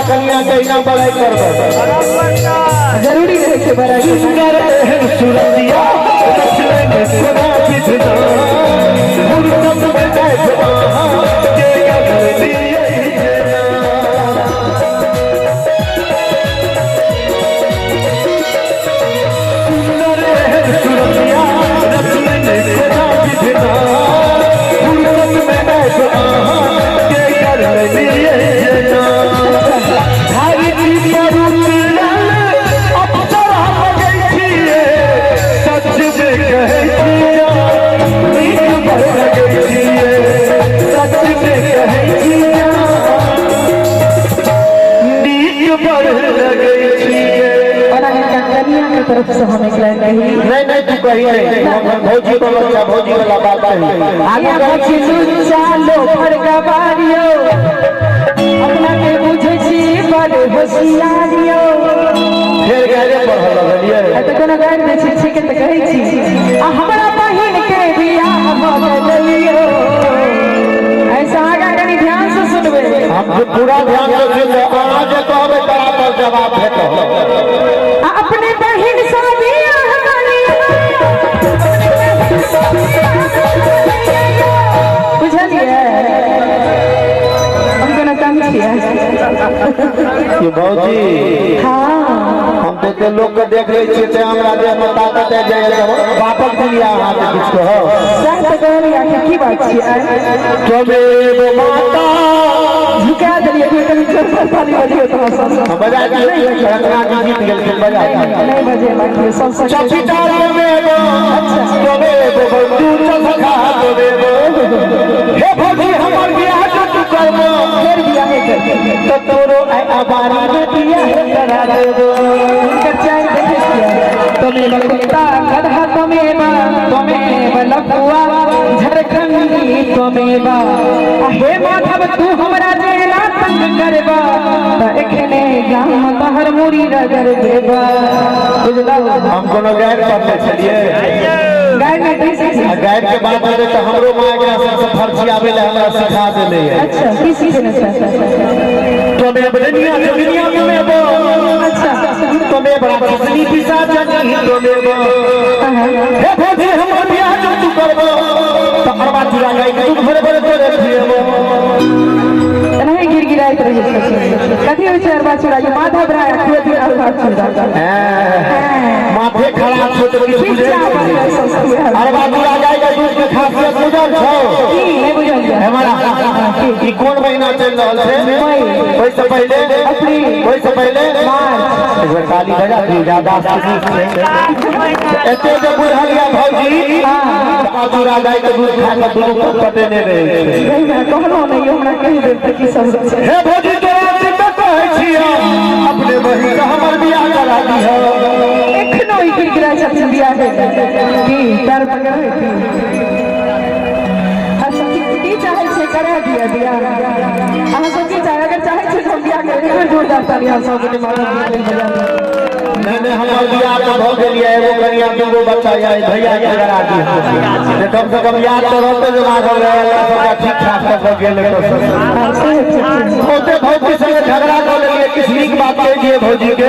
तऽ कनिया के अहिना बड़ाई करबै। जरूरी रहै छै बड़ाई। सुंदर एहन सुरतिया रचलनि कोना विधना, फुर्सत में बैठ अहाँ के कर दियै जेना। सुंदर एहन सुरतिया रचलनि कोना विधना, फुर्सत में बैठ अहाँ के कर दियै जेना। धरती पर उतरल अप्सरा लगै छियै, सच में कहै छियै नीक बड़ लगै छियै, सच में कहै छियै नीक बड़ लगै छियै। ओना हिनका कनिया के तरफ से हम एक लाइन कही। नहीं नहीं, तू कही नहीं, भौजी को बच्चा भौजी वाला बात कही। आगे भौजी लुच्चा लोफर गबारियो, अपना के बुझै छी बड़ होशियारियो। फेर गायरे पढ़ऽ लगलियै। आ तऽ कोनो गारि दै छी, ठीके तऽ कहै छी। आ हमरा बहिन के बियाह भऽ गेलियो। ऐसा आगाँ कनि ध्यान से सुनबै। हम जे पूरा ध्यान से सुनबै, अहाँ जे कहबै तोरा पर जवाब भेटत। आ अपने बहिन सँ बियाह करियो। बुझलियै? हम कोनो कम छियै? कि भौजी? हाँ। हम तऽ एते लोक के देख लै छियै तऽ हमरा देह मे ताकत आबि जाइए तऽ बापक दुनिया अहाँके किछु कहब। सएह तऽ कहलियै कि की बात छियै? त्वमेव माता। झुका देलियै। कोई कनि जोरदार ताली बजियौ तऽ सब। हम बजा दियै, रत्ना जी जीत गेलखिन, बजा दियै। नहीं बजेबाक यौ सबसँ। पिता त्वमेव, त्वमेव बन्धु च सखा त्वमेव। हे भौजी, हमर बियाह जो तू करबो, फेर बियाहे करबै, तऽ तोरो आइ अबारी में बियाह करा देबो। हुनकर चालि देखै छियै। त्वमेव कुत्ता गधा त्वमेव, त्वमेव लफुआ झरखंडी त्वमेव। आ हे माधव, तू हमरा जेना तंग करबा तऽ एखने गाम तहर मुड़ी रगड़ देबा, बुझलौ? हम कोनो गारि पढ़ने छलियै? गाय नहि दै छै। आ गारि के बात हेतै तऽ हमरो माँ एकरा सबसँ फरछियाबै लए हमरा सिखा देने यऽ। अच्छा, की सीखने छै? त्वमेव दुनिया दुनिया त्वमेव, त्वमेव राक्षसनी पिशाचनी त्वमेव। हे भौजी, हमर बियाह जो तू करबो तऽ अरबा चूड़ा गाय के दूध भरे भरे तोरे खुएबो। एनाही गिड़गिड़ाइत रहै छथिन। कथी होइ छै अरबा चूड़ा? ये माधव राय खुएथिन अरबा चूड़ा? माथे खराब छौ तऽ किछु बुझै ठीक नहि। अरबा चूड़ा गाय के दूध के खासियत बुझल छौ? की? नहि बुझल यऽ। हमारा ई कोन महीना चलि रहल छै? मई। ओहिसँ पहिले? अप्रैल। ओहिसँ पहिले? मार्च। एक बेर ताली बजा दियौ, ज्यादा नीक छै। एते जे बुझल यऽ भौजी, अरबा चूड़ा गाय के दूध खा कऽ दुनू को पटेने रहै छै। नहीं, मैं कहलहुँ नहि, हमरा कहि देब तऽ की सब होइ छै? हे भौजी, तोरा से कहै छियौ, अपने बहिन से हमर बियाह करा दिह। एखनो ई गिड़गिड़ाइ छथिन बियाह के की पैर पकड़बै की? अच्छा, की चाहै छियै? करा दिअ बियाह? अहाँ सब की चाहै? अगर चाहै छियै तऽ हम बियाह करबै, एक बेर जोरदार ताली अहाँ सब गोटे माधव जी के बजा दिअ। नहीं नहीं, हमर बियाह तऽ भऽ गेल यऽ, एगो कनिया, दूगो बच्चा यऽ, भैया के करा दिह जे कम से कम याद तऽ रहतै जे माधव रहे सबटा ठीक ठाक कऽ के गेल एतऽ से। हाँ, से ठीक छै। बहुते भौजी संगे झगड़ा कऽ लेलियै, किछु नीक बात कहि दियै भौजी के।